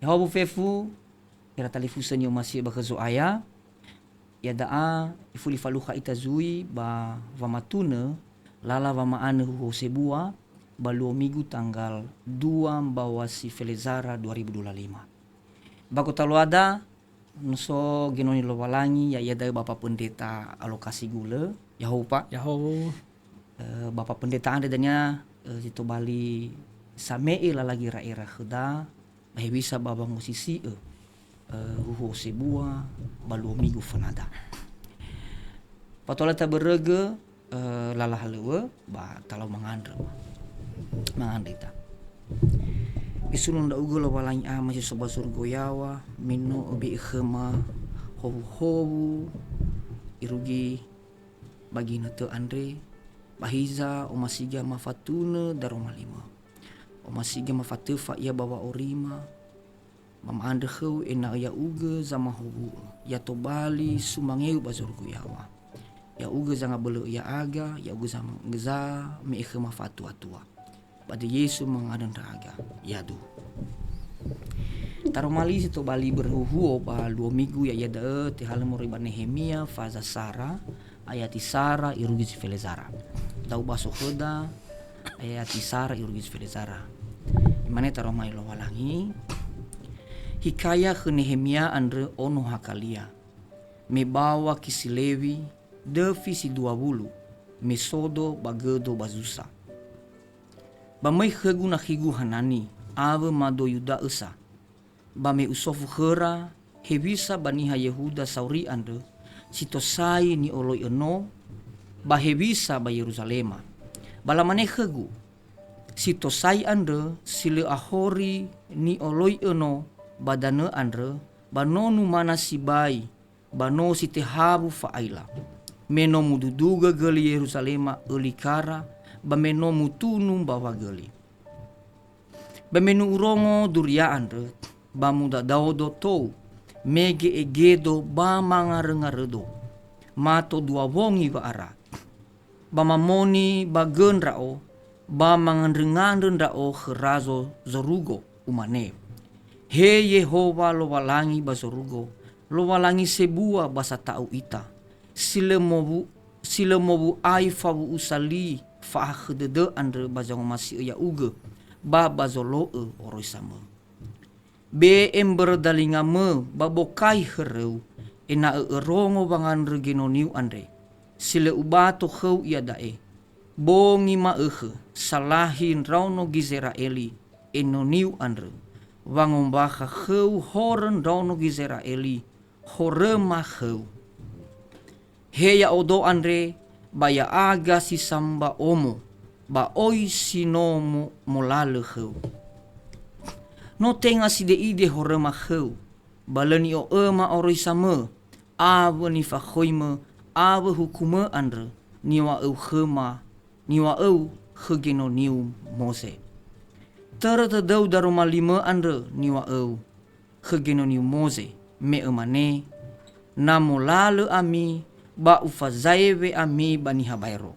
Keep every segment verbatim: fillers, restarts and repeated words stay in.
Haowu fefu, ira talifusö ni'omasi'ö ba khö Zo'aya, iada'a ifuli falukha ita zui ba wamatunö lala wama'anö huhuo sebua ba luo migu tanggal dua mbawa si felezara dua ribu dua lima. Ba gotaluada, no so genoni Lowalangi, ya'ia da'ö Bapa Pendeta Alokasi Gulö, ya'ahowu, Pa. Ya'ahowu. Eh, Bapa Pendeta andre dania, eh, zi tobali same'e lala gera'era khöda, ba hewisa ba wangosisi'ö, eh, huhuo sebua ba luo migu fönada. Fatola tabörögö, eh, lala halöŵö, ba talau mangandrö. Mangandrö ita. Isunö ndra'ugö Lowalangi Ama si so ba zorugo yaŵa, me no öbe'e khöma howuhowu irugi ba ginötö andre, ba hiza omasiga mafatunö daroma limö. Omasiga mafatöfa ia ba wa'aurima, ba ma'andrö khöu ena'ö ya'ugö zamahowu'ö, ya tobali sumangeu ba zorugo yaŵa. Ya'ugö zangabölö'ö ya'aga, ya'ugö zam-, zame'e khöma fa'atua-tua. Ba döi Yesu mangandrö ndra'aga. Yadu. Taroma li si tobali börö huhuo ba luo migu, ya'ia da'ö tehalö moroi ba Nehemia faza sara, ayati sara irugi zi felezara. Da'ö ba so khöda, ayati sara irugi zi felezara. Imane taroma li Lowalangi, Hikaya khö Nehemia andrö ono Hakalia, me baŵa Kisilewi, döfi si dua wulu, me sodo ba gödo ba Zusa. Ba möi khögu nakhigu Hanani awö mado Yuda ösa, ba me usofu khöra hewisa ba niha Yehuda sauri andrö si tosai ni'oloi'ö no, ba hewisa ba Yeruzalema. Ba lamane khögu, "Si tosai andrö si lö ahori ni'oloi'ö no ba danö andrö, ba no numana sibai, ba no si tehawu fa'aila. Me no mududugö göli Yeruzalema ölikara, ba me no mutunu mbawa göli. Ba me no urongo duria andrö, ba mudadaodo tou, mege egedo ba mangaröngarödo. Mato dua wongi wa'ara. Ba mamoni ba gö ndra'o, ba mangandröngandrö ndra'o khö razo zorugo, umane, 'He Yehowa Lowalangi ba zorugo, Lowalangi sebua ba sata'u ita, si lö mowu-, si lö mowu'ai fawu'usa li fa'ahakhö dödö andrö ba zangomasi'ö ya'ugö, ba ba zolo'ö oroisamö. Be'e mbörö dalingamö ba bokai höröu, ena'ö örongo wangandrö genoniu andre, si lö ubato khöu iada'e. Bongi ma'ökhö salahi ndraono Gizera'eli enoniu andrö, wangombakha khöu horö ndraono Gizera'eli horöma khöu. He ya'odo andre, ba ya'aga si samba omo, ba oi si no mo-, molalö khöu. No tenga side'ide horöma khöu, ba lö ni'o'öma oroisamö, awö nifakhoimö, awö hukumö andrö, niŵa'öu khöma, niŵa'öu khö genoniu Moze. Törö tödöu daroma limö andrö niŵa'öu khö genoniu Moze, me ömane, 'Na molalö ami, ba ufazaewe ami ba niha baero.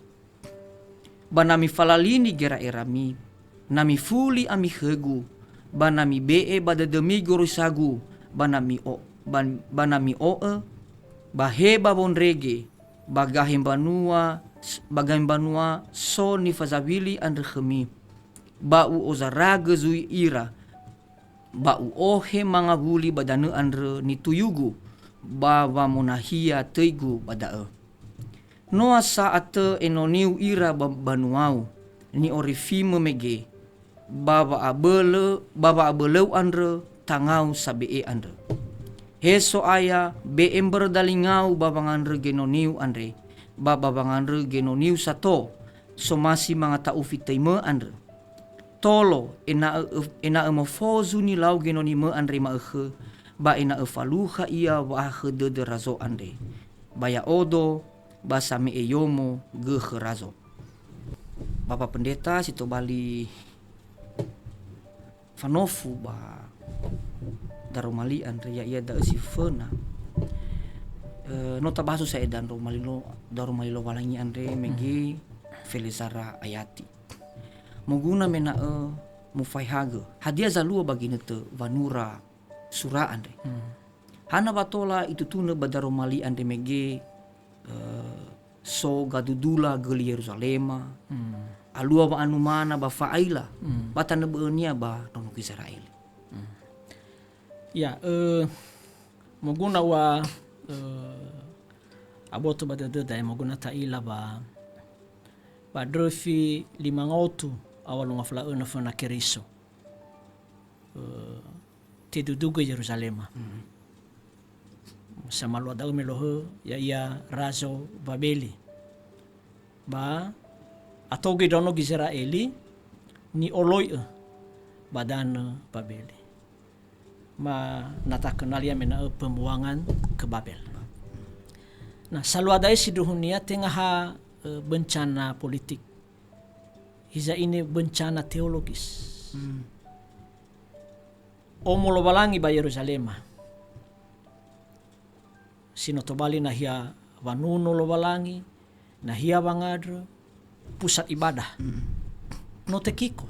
Ba na mifalalini gera'erami, na mifuli ami khögu, ba na mibe'e ba dödömi goroisagu, ba na mi'o-, ba, ba na mi'o'ö, ba he ba wondrege, ba gahe mbanua, ba gahe mbanua so nifazawili andrö khömi, ba u'ozaragö zui ira, ba u'ohe mangawuli ba danö andrö nituyugu, ba wamonahia töigu ba da'ö. Noa sa atö enoniu ira ba banuau, ni'orifimö mege, ba wa'abölö, ba wa'abölöu andrö tangau sabe'e andrö. He So'aya, be'e mbörö dalingau ba wangandrö genoniu andre, ba ba wangandrö genoniu sato, somasi mangata'ufi töimö andrö. Tolo, ena'ö öf-, ena'ö mofozu nilau genonimö andre ma'ökhö, ba ena'ö falukha ia wa'ahakhö dödö razo andre. Ba ya'odo, ba same'e yomo gö khö razo. Bapa Pendeta si tobali fanofu ba daroma li andre, ya'ia da'ö si föna. Eh, no tabahaso sa'ae daroma li lo-, daroma li Lowalangi andre, mege felezara ayati. Moguna mena'ö mufaehagö, hadia zalua ba ginötö wanura sura andre. Hmm. Hana wa tola itutunö ba daroma li andre mege, eh, so gadudula göli Yeruzalema, hmm, alua wa'anumana ba fa'aila, hmm, ba tanö bö'önia ba ndraono Gizera'eli. Hmm. Ya, eh, moguna ua, eh, aboto ba dödöda, eh, moguna ta'ila ba, ba ndröfi lima ngaotu a walu ngafulu a önö föna Keriso. Eh, tedudugö Yeruzalema. Mhm. Samalua da'ö me lohö, ya'ia Razo Babeli. Ba ato göi ndraono Gizera'eli ni'oloi'ö ba danö Babeli. Ma na takenal ia mena'ö pembuangan ke Babel. Nah, salua da'e sindruhunia tenga ha, eh, bencana politik. Hiza ini bencana teologis. Hmm. Omo Lowalangi ba Yeruzalema. Si no tobali nahia wanuno Lowalangi, nahia wangandrö, pusat ibadah. Mm. No tekiko.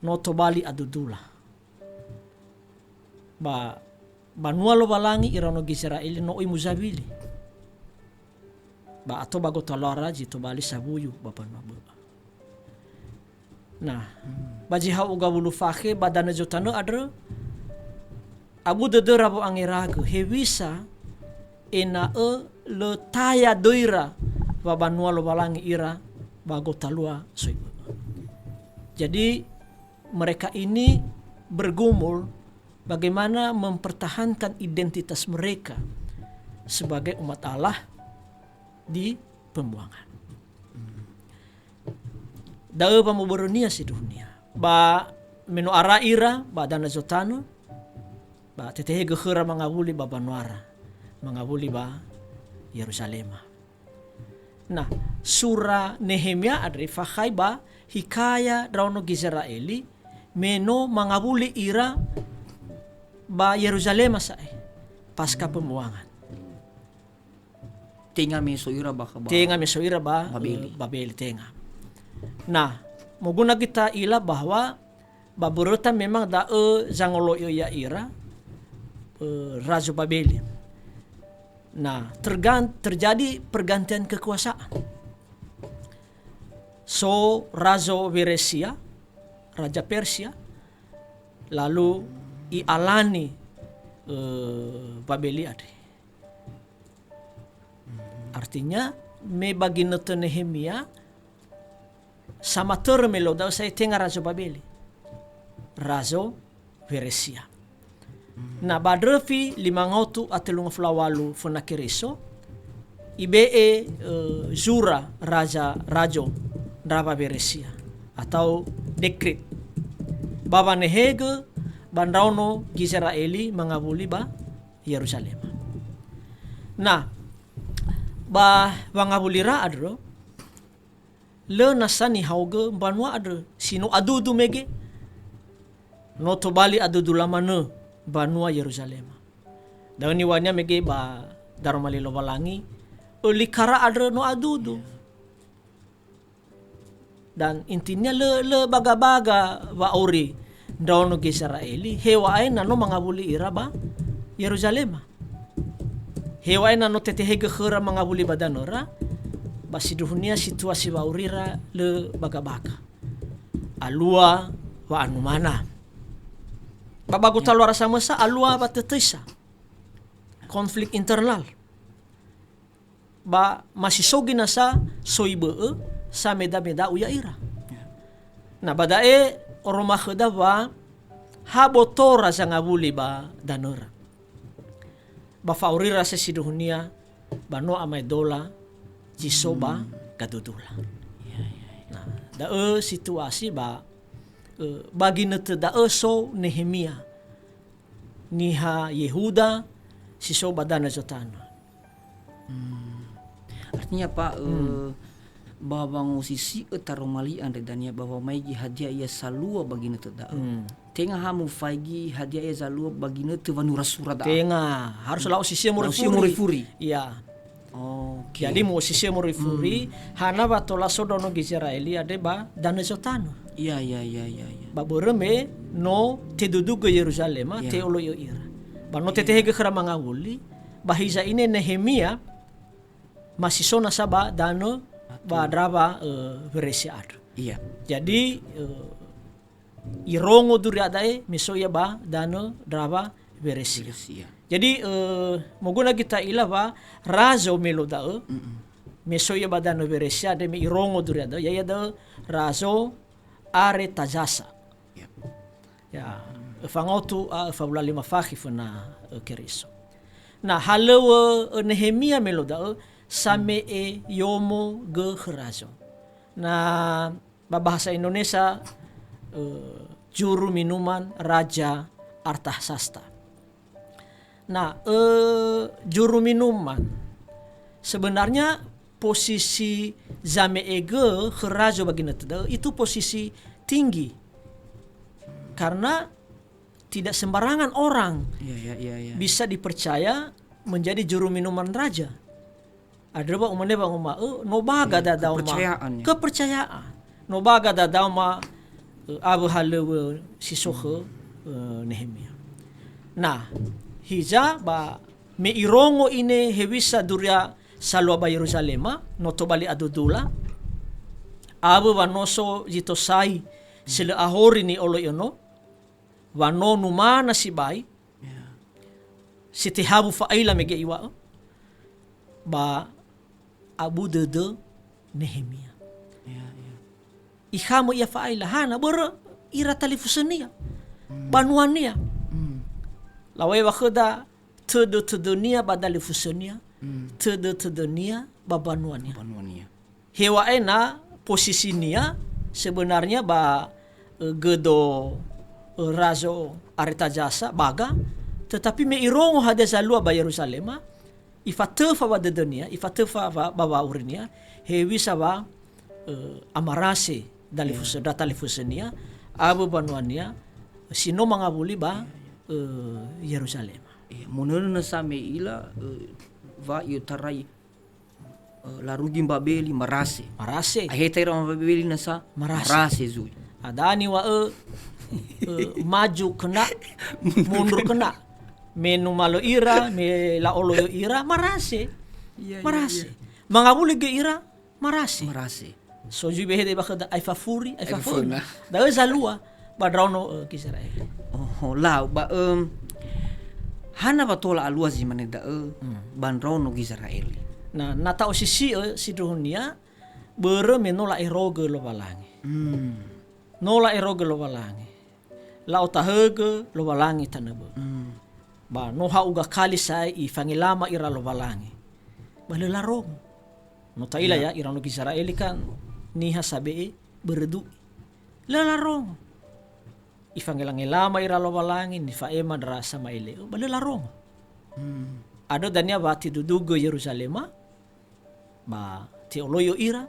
No tobali adudula. Ba banua Lowalangi iraono Gizera'eli no oi muzawili. Ba ato ba gotaluara zi tobali sawuyu ba banua bö'ö. Nah, ba zi ha'u'ö gawulu fakhe ba danö Zotanö andrö, abu dödöra wo'angeragö, hewisa ena'ö lö taya döira wa banua Lowalangi ira ba gotalua soi bö'ö. Jadi, mereka ini bergumul bagaimana mempertahankan identitas mereka sebagai umat Allah di pembuangan. Da'ö wamobörönia sindruhunia. Ba me no ara ira ba danö Zotanö, ba tetehegö khöra mangawuli ba banuara, mangawuli ba Yeruzalema. Nah, sura Nehemia andre fakhai ba hikaya ndraono Gizera'eli me no mangawuli ira ba Yeruzalema sa'ae, pasca pembuangan. Tenga me so ira ba, ba Tenga me so ira ba, Babeli. Eh, Babeli, tenga. Nah, moguna göi ta'ila bahwa ba böröta memang da'ö zangoloi'ö ya'ira, eh, Razo Babeli. Nah, tergan-, terjadi pergantian kekuasaan. So Razo Weresia, Raja Persia, lalu i'alani, eh, Babeli andre. Artinya, me ba ginötö Nehemia, samatörö me lo da'ö sa'ae tenga Razo Babeli. Razo Weresia. Na ba ndröfi lima ngaotu a tellu ngafulu a walu föna Keriso, ibe'e, eh, zura raja, razo ndrawa Weresia, atau dekrit. Ba wanehegö ba ndraono Gizera'eli mangawuli ba Yeruzalema. Na, ba wangawulira andrö, lö nasa nihaogö mbanua andrö si no adudu mege. No tobali adudula manö mbanua Yeruzalema. Da'ö niŵa'önia mege ba daroma li Lowalangi, ölikara andrö no adudu. Dan intinia lö, lö baga-baga wa'auri ndraono Gizera'eli, heŵa'ae na no mangawuli ira ba Yeruzalema. Heŵa'ae na no tetehegö khöra mangawuli ba danöra, ba sindruhunia situasi wa'aurira lö baga-baga. Alua wa'anumana. Ba, ba gotaluara samösa alua watötöisa. Konflik internal. Ba masisogi nasa soi bö'ö sameda-meda'u ya'ira. Ya. Na ba da'e oroma khöda wa ha botora zangawuli ba danöra. Ba fa'aurira sindruhunia ba no amaedola zi so ba, hmm, gadudula. Ya, ya, ya. Nah, da'ö situasi ba, eh, ba ginötö da'ö so Nehemia. Niha Yehuda si so ba danö Zotanö. Hmm. Artinya, Pak, hmm, eh, ba wangosisi'ö taroma li andre dania ba wamaigi hadia ia salua ba ginötö da'ö. Hmm. Tenga ha mufaigi hadia ia zalua ba ginötö wanura sura da'a. Tenga, harus la'osisi'ö moroi furi. La'osisi'ö moroi furi. Iya. Oke. Jadi mu'osisi'ö moroi furi, hmm, hana wa tola so ndraono Gizera'eli andre ba danö Zotanö. Iya, iya, iya, iya, iya. Ba börö me no tedudugö Yeruzalema, Iya. te'oloi'ö ira. Ba no Iya. tetehegö khöra mangawuli, ba hiza ine Nehemia ma si so nasa ba danö ba Atul. ndrawa, eh, Weresia andrö. Iya. Jadi, eh, irongo duria da'e me so ia ba danö ndrawa Weresia. Weresia. Jadi, eh, moguna göi ta'ila wa razo melo da'ö, Mm-mm. me so ia ba danö Weresia, da'e me irongo duria da'ö, ya'ia da'ö razo Aretazasa. Ya. Ya, öfa ngaotu a öfa wulu a lima fakhi föna, ö, Keriso. Na, halöŵö, ö, Nehemia melo da'ö, same'e yomo gö khö razo. Na, ba bahasa Indonesia, ö, juru minuman Raja Artasasta. Na, ö, juru minuman. Sebenarnya posisi zame'e gö khö razo ba ginötö da'ö itu posisi tinggi. Karena tidak sembarangan orang Iya, iya, iya, iya. bisa dipercaya menjadi juru minuman raja. Andrö wa umane wanguma'ö, no baga Iya, dadaoma kepercayaan, ya. kepercayaan. No baga dadaoma, eh, awö halöŵö si so khö, eh, Nehemia. Nah, hiza ba me irongo ine hewisa duria salua ba Yeruzalema, no tobali adudula, awö wa no so zi tosai si lö ahori ni'oloi'ö no, wa no numana sibai, Ya. si tehawu fa'aila mege iŵa'ö, ba abu dödö Nehemia. Ya, ya. Ikhamö ia fa'aila, hana börö ira talifusönia, Hmm. banuania. Hmm. Lawai wa khöda tödö-tödönia ba dalifusönia, Hmm. tödö-tödönia ba banuania. Banuania. Heŵa'ae na posisinia sebenarnya ba, eh, gödo, eh, Razo Aretazasa, baga, tetapi me irongo hadia zalua ba Yeruzalema, ifatöfa wa dödönia, ifatöfa wa, ba wa'aurinia, hewisa wa, eh, amarase dalifusö-, Ya. ndra talifusönia, awö banuania, si no mangawuli ba, Ya, ya. eh, Yeruzalema. Iya, monönö nasa me i'ila, eh, wa i'otarai, eh, larugi Mbabeli marase. Marase. Aheta ira Mbabeli nasa Marase. marase zui. Ada niŵa'ö, eh, maju kena, mundur kena. Me numalö ira, me la'oloi'ö ira, marase. Iya, iya, Marase. iya. Mangawuli göi ira, marase. Marase. So zui behede ba khöda, aefa furi, aefa Aefa föna. föna. Da'ö zalua, ba ndraono, eh, Gizera'eli. Oho, lau, ba, em, hana wa tola alua zi mane da'ö, Hmm. ba ndraono Gizera'eli. Na, na ta'osisi'ö sindruhunia, börö me no la'erogö Lowalangi. Hmm. No la'erogö Lowalangi. La'otahögö Lowalangi tanö bö'ö. Mm. Ba no ha'uga kali sa'ae ifangelama ira Lowalangi. Ba lö larongo. No ta'ila Ya. ya, ira no Gizera'eli kan niha sabe'e börö du'i. Lö larongo. Ifangelangelama ira Lowalangi, nifa'ema ndra sama'ele'ö, ba lö larongo. Mm. Andrö dania wa tedudugö Yeruzalema, ba te'oloi'ö ira,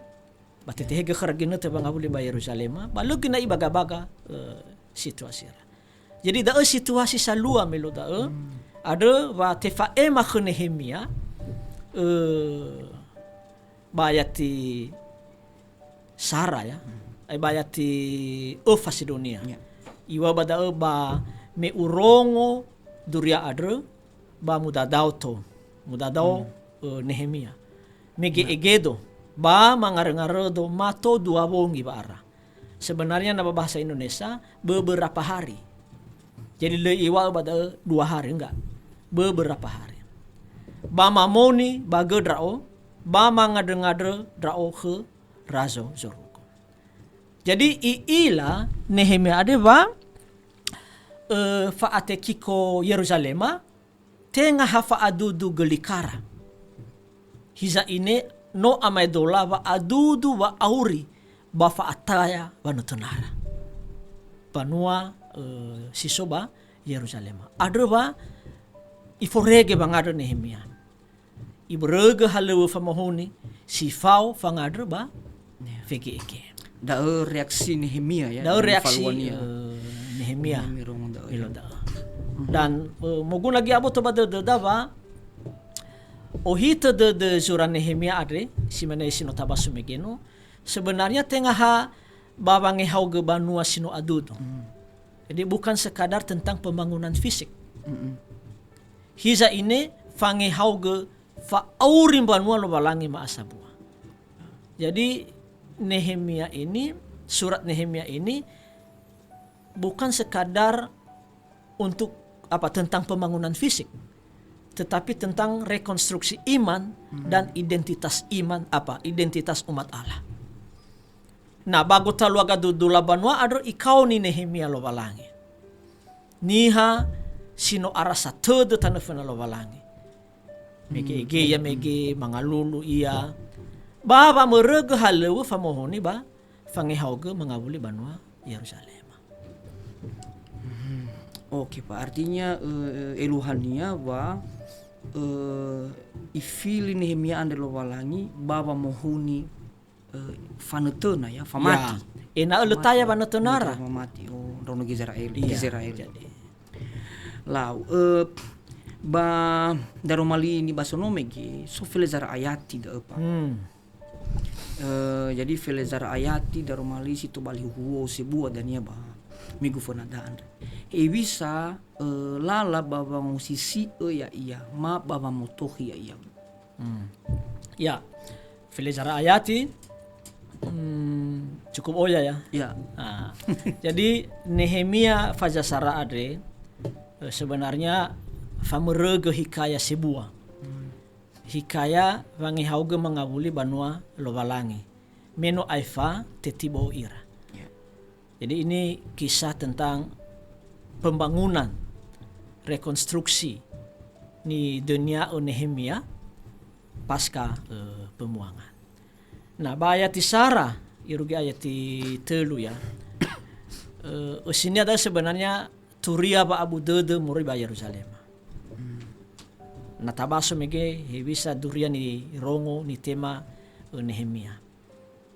ba tetehegö khöra ginötö wangawuli ba Yeruzalema, ba lö göi na'i baga-baga, eh, situasi ira. Jadi da'ö situasi salua melo da'ö, Hmm. andrö wa tefa'ema khö Nehemia, eh, ba yati sara ya, Hmm. eh, ba yati öfa Sidonia. Ya. Iŵa'ö ba da'ö ba me urongo duria andrö, ba mudadao to, mudadao, Hmm. eh, Nehemia. Mege Nah. egedo, ba mangarö-ngarödo mato dua wongi wa'ara. Sebenarnya na ba bahasa Indonesia, beberapa hari. Jadi lö iŵa'ö ba da'ö dua hari, enggak. Beberapa hari. Ba mamoni ba gö ndra'o, ba mangandrö-ngandrö ndra'o khö razo zorugo. Jadi i'ila Nehemia andre wa, eh, fa'atekiko Yeruzalema, tenga ha fa'adudu gölikara. Hiza ine no amaedola wa'adudu wa'auri ba fa'ataya wanötönara. Banua, eh, si so ba Yeruzalema. Andrö wa iforege wangandrö Nehemia. Ibörögö halöŵö famahono, si fao fangandrö ba Ya. fege'ege. Da'ö reaksi Nehemia, ya, Da'ö dengan reaksi, faluania. eh, Nehemia. Nehemia rongo da'ö, Ilo ya. da'ö. Mhm. Dan, eh, moguna göi aboto ba dödöda wa, ohitö dödö zura Nehemia andre, si mane si no tabasu mege no, sebenarnya tenga ha ba wangehaogö banua si no adödö. Hmm. Jadi bukan sekadar tentang pembangunan fisik. Mm-mm. Hiza ine fangehaogö fa'auri mbanua Lowalangi ma'asambua. Jadi Nehemia ini, surat Nehemia ini bukan sekadar untuk apa, tentang pembangunan fisik, tetapi tentang rekonstruksi iman, hmm, dan identitas iman apa, identitas umat Allah. Nah, ba gotaluaga dudula banua andrö ikaoni Nehemia Lowalangi. Niha si no arasa tödö tanö föna Lowalangi. Mege-ege ia, mege mangalulu ia. Ba wamörögö halöŵö famohoni ba fangehaogö mangawuli banua Yeruzalema. Hmm. Oke, Pak. Artinya, eh, eluahania wa, eh, ifili Nehemia andre Lowalangi ba wamohuni, eh, fanötöna, ya, famati. Ya. Ena'ö lö taya famati, wanötönara. Famati. Oh, ndraono Gizerael, iya, Gizerael. Jadi. Lau, eh, ba daroma li nibasono mege, so felezara ayati da'ö, Pak. Hmm. Eh, jadi felezara ayati daroma li si tobali huhuo sebua dania ba migu föna da'a andre. Hewisa, eh, lala ba wangosisi'ö ya'ia, ma ba wamotohi ya'ia. Hmm. Ya, felezara ayati, hmm, cukup oya ya. Ya. Ah. Jadi Nehemia fazasara andre, eh, sebenarnya famörögö hikaya sebua. Hmm. Hikaya wangehaogö mangawuli banua Lowalangi. Me no aefa tetibo'ö ira. Ya. Jadi ini kisah tentang pembangunan, rekonstruksi nidönia'ö Nehemia pasca, eh, pemuangan. Nah, ba ayati sara, irugi ayati tölu ya. Eh, ösinia da'ö sebenarnya turia wa'abu dödö moroi ba Yeruzalema. Hmm. Na tabaso mege hewisa duria nirongo nitema, eh, Nehemia.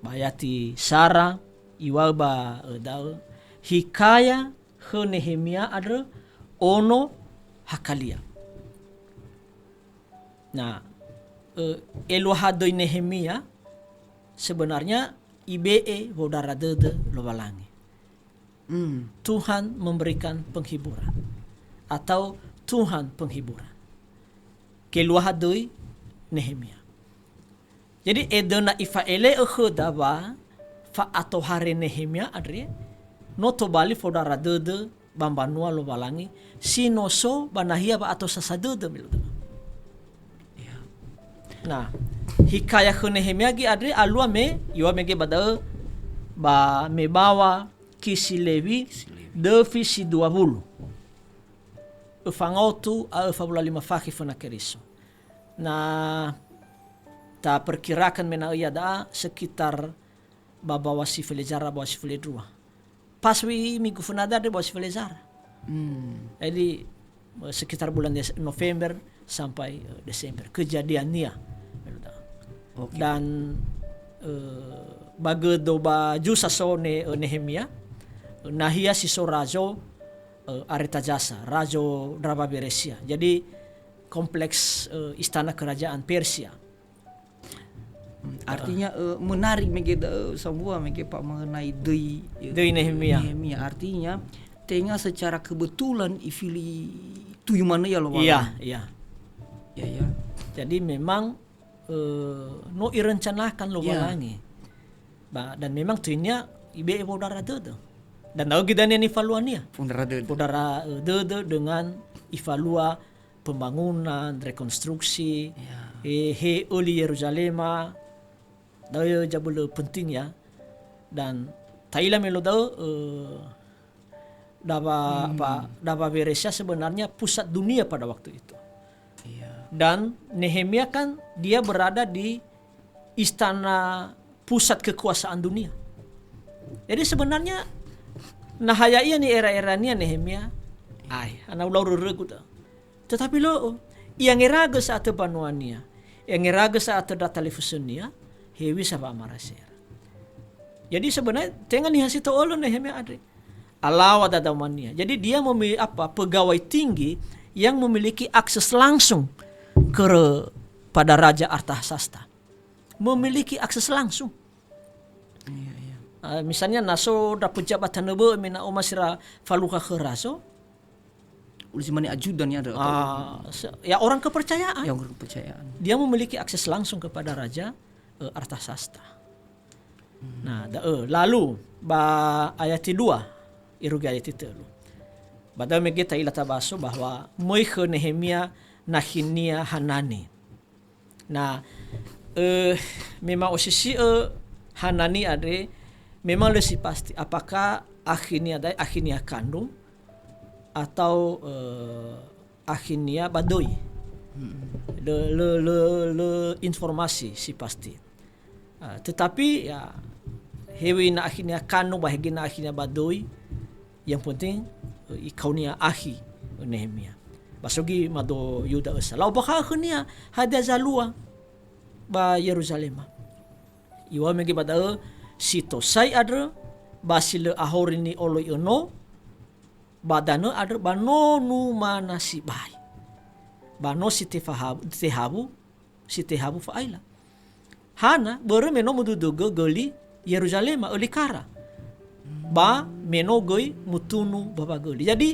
Ba ayati sara iŵa'ö ba, eh, da'ö, hikaya khö Nehemia andrö ono Hakalia. Nah, eh, eluaha döi Nehemia sebenarnya ibe'e wodara dödö Lowalangi. Hmm. Tuhan memberikan penghiburan atau Tuhan penghiburan. Keluaha döi Nehemia. Jadi edöna ifa'ele'ö khöda wa fa'atohare Nehemia andre, no tobali fodara dödö ba mbanua Lowalangi si no so ba nahia wa'atosasa dödö, me ludo. Ya. Nah, hikaya khö Nehemia gi andre alua me, iŵa'ö mege ba da'ö, ba me bawa Kisilewi, Kisilewi. Döfi si dua wulu. Öfa ngaotu a öfa wulu a lima fakhe föna Keriso. Na taperkirakan me na'ö ia da'a sekitar ba bawa si felezara, bawa si felendrua. Pas wi migu föna da'a andre bawa si felezara. Hmm. Jadi, eh, sekitar bulan Des-, November sampai, eh, Desember. Kejadiannia. Oke. Dan, eh, ba gödo ba jusa so Ne-, eh, Nehemia, eh, nahia si so razo, eh, Artazasa, razo ndrawa Weresia. Jadi, kompleks, eh, istana kerajaan Persia. Hmm, artinya, eh, menarik mege da'ö, eh, sambua mege, Pak, mengenai döi, eh, döi Nehemia. Nehemia. Artinya, tenga secara kebetulan ifili tuyu manö ia Lowalangi. Iya, iya. Ya, ya. Jadi memang, eh, no irencanakan Lowalangi. Ya. Ba, dan memang töinia ibe'e wodara dödö. Dan da'ö göi dania nifaluania. Fodara dödö. Fodara, eh, dödö dengan ifalua pembangunan, rekonstruksi, ya, eh, he öli Yeruzalema, da'ö zabölö penting ya. Dan ta'ila me ludo da'ö, eh, dawa, hmm, apa, dawa Weresia sebenarnya pusat dunia pada waktu itu. Iya. Dan Nehemia kan dia berada di istana pusat kekuasaan dunia. Jadi sebenarnya, na ha ya'ia ni'era-erania Nehemia, ai, ana ulau rörögu ta. Tetapi lö'ö, iyangeragö sa'atö banuania, iyangeragö sa'atö ndra talifusönia, hewisa wa'amarasera. Jadi sebenarnya tenga niha si to'ölö Nehemia andre. Alawa dadaomania. Jadi dia memi-, apa, pegawai tinggi yang memiliki akses langsung kepada Raja Artahsasta. Memiliki akses langsung. Iya, iya. Eh, misalnya na so ndra pejabat tanö bö'ö me na omasi ira falukha khö razo. Ulisi mane ajudan ya, ada atau Ah, se-, ya orang kepercayaan. Ya, orang kepercayaan. Dia memiliki akses langsung kepada Raja, eh, Artasasta. Hmm. Nah, da'ö. Lalu, ba ayat dua, irugi ayat telu. Ba da'ö mege ta'ila tabaso bahwa möi khö Nehemia nakhinia Hanani. Nah, eh, me ma'osisi'ö Hanani andre, memang lö si pasti, apakah akhinia da'e, akhinia kandung, atau, eh, akhinia ba döi. Hmm. Lö, lö, lö, lö informasi si pasti. Ah, tetapi, ya, hewi na akhinia kandung ba hegi na akhinia ba döi, yang penting, eh, ikaunia akhi, eh, Nehemia. Ba so göi mado Yuda ösa. La'ombakha'ö khönia hadia zalua ba Yeruzalema. Iŵa'ö mege ba da'ö, si tosai andrö, ba si lö ahori ni'oloi'ö no, ba danö andrö, ba no numana sibai. Ba no si tefahabu, tehabu, si tehabu fa'aila. Hana, börö me no mududugö göli Yeruzalema, öli kara. Ba me no göi mutunu bawa göli. Jadi,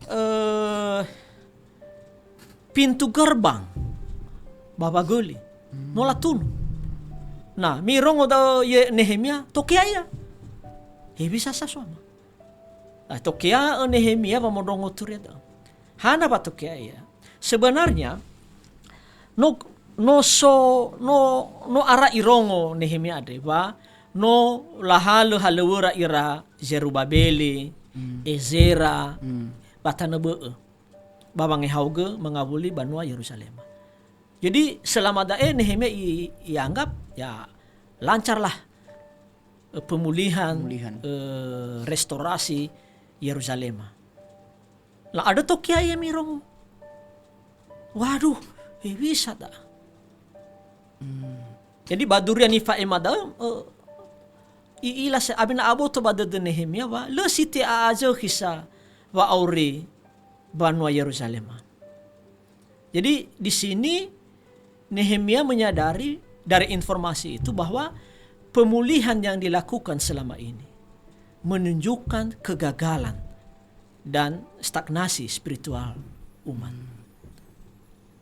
eh, pintu gerbang bawa göli. No latunu. Nah, mirongo da'ö ye Nehemia, tokea ia. Hewisa sa suama. Ah, tokea'ö Nehemia wamondrongo turia da'ö. Hana wa tokea ia? Sebenarnya, no, no so, no, no ara irongo Nehemia andre wa no lahalö halöŵöra ira Zerubabeli, Hmm. Ezera, Hmm. ba tanö bö'ö. Ba wangehaogö mangawuli banua Yeruzalema. Jadi, selama da'e Nehemia i-, ianggap, ya, lancarlah, eh, pemulihan, Pemulihan. eh, restorasi Yeruzalema. La'andrö tokea ia mirongo. Waduh, hewisa da'a. Hmm. Jadi, ba duria nifa'ema da'ö, eh, i'ila se-, awena aboto ba dödö Nehemia wa lö si te'a azökhi sa wa'auri banua Yeruzalema. Jadi, di sini Nehemia menyadari dari informasi itu bahwa pemulihan yang dilakukan selama ini menunjukkan kegagalan dan stagnasi spiritual umat.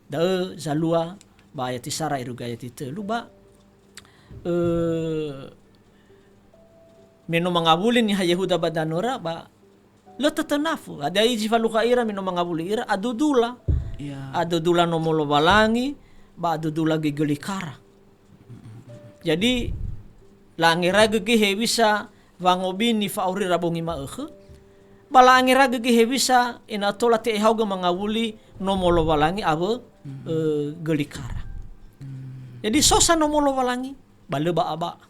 Da'ö zalua ba ayat sara irugi ayat telu ba, eh, me no mangawuli niha Yehuda ba danöra ba lö tötönafö. Hadia zi falukha ira me no mangawuli ira, adudula. Ya. Adudula nomo Lowalangi, ba adudula göi göli kara. Jadi, la'angeraigö göi hewisa wangobini fa'aurira bongi ma'ökhö, ba la'angeraigö göi hewisa ena'ö tola te'ehaogö mangawuli nomo Lowalangi awö, Mhm. eh, göli kara. Mhm. Jadi, so sa nomo Lowalangi, ba lö ba'a-ba'a.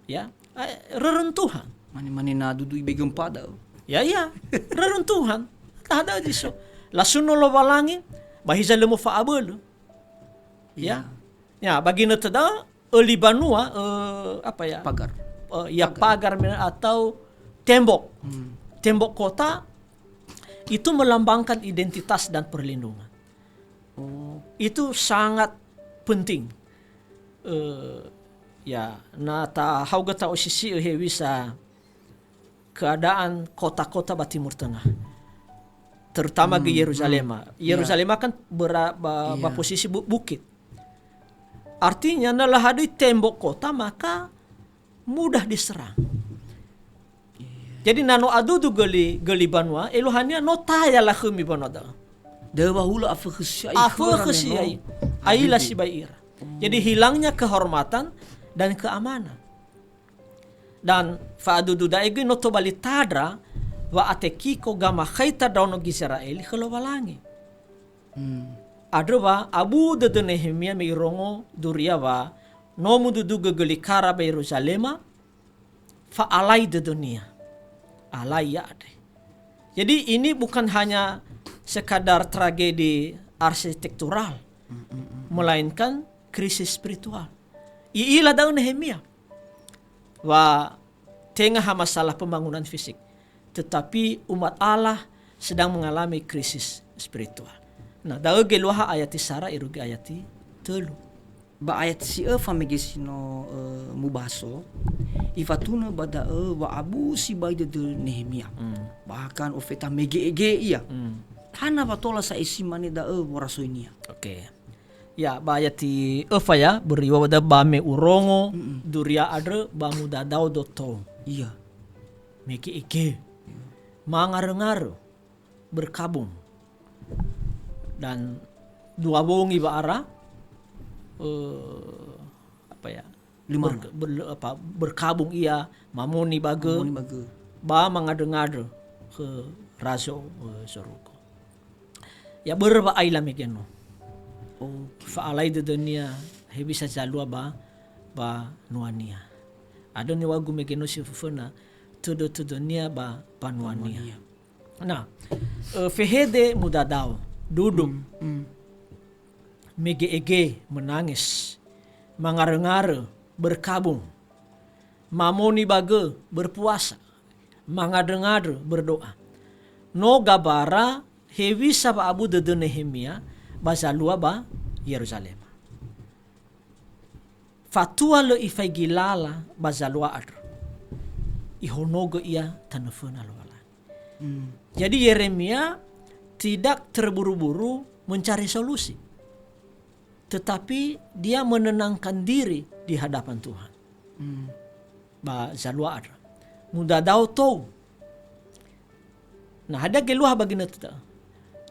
Ya, eh, reruntuhan. Mane-mane na dudu ibe gempa da'ö. Ya, iya. Reruntuhan. Nah, da'ö zi so. Lasuno Lowalangi, ba hiza lö mofa'abölö. Ya. Iya. Ya, ba ginötö da'ö, öli banua, eh, apa ya? Pagar. Eh, ya, pagar. Pagar me-, atau tembok. Hmm. Tembok kota itu melambangkan identitas dan perlindungan. Oh. Itu sangat penting. Eh, ya, na tahaogö ta'osisi'ö hewisa keadaan kota-kota ba Timur Tengah. Terutama göi Hmm, Yeruzalema. Hmm. Ya. Yeruzalema kan bera-, ba, ba Iya. posisi bu-, bukit. Artinya, na lö hadöi tembok kota, maka mudah diserang. Iya. Jadi, na no adudu göli, göli banua, eluahania no taya lakhömi banua da'ö. Da'ö wa hulö afökhö sia'i Afökhö khöra me no sia'i. Aila adudu. Sibai ira. Jadi, hilangnya kehormatan dan keamanan. Dan fa'adudu da'e göi no tobali tandra wa'atekiko gamakhaita ndraono Gizera'eli khö Lowalangi. Hmm. Andrö wa abu dödö Nehemia me irongo duria wa no mududugö göli kara ba Yeruzalema, fa'alai dödönia. Alai ia andre. Jadi, ini bukan hanya sekadar tragedi arsitektural, Mm, mm, mm, mm. melainkan krisis spiritual. I'ila da'ö Nehemia wa tenga ha masalah pembangunan fisik, tetapi umat Allah sedang mengalami krisis spiritual. Nah, da'ö geluaha ayati sara irugi ayati tölu. Ba ayat si öfa mege si no, eh, mubaso, ifatunö ba da'ö wa'abu sibai dödö Nehemia. Hmm. Bahkan ofeta mege'ege ia. Hmm. Hana wa tola sa'ae si mane da'ö worasoinia. Oke. Ya, ba ayat si öfa ya, börö iŵa'ö ba me urongo, Mm-mm. duria andrö ba mudadao do tou. Iya. Mege'ege. Iya. Mangarö-ngarö. Berkabung. Dan dua wongi wa'ara, eh, apa ya? Lima. Ber-, ber-, apa, berkabung ia, mamoni ba gö, Mamoni ba gö. ba mangadrö-ngadrö khö razo, eh, zorugo. Ya börö wa'aila mege no. Oke. Fa'alai dödönia hewisa zalua ba, banuania. Andrö niŵa'ögu mege no si föföna, tödö-tödönia ba banuania. Banuania. Nah, eh, fehede mudadao, duduk. Hmm, hmm. Mege'ege, menangis. Mangarö-ngarö, berkabung. Mamoni ba gö, berpuasa. Mangandrö-ngandrö, berdoa. No gabara hewisa wa'abu dödö Nehemia ba zalua ba Yeruzalema. Fatua lö ifaigi lala ba zalua andrö. Ihonogö ia tanö föna Lowalangi. Hmm. Jadi Yeremia tidak terburu-buru mencari solusi. Tetapi dia menenangkan diri di hadapan Tuhan. Hmm. Ba zalua andrö. Mudadao tou. Nah, hadia geluaha ba ginötö da'ö?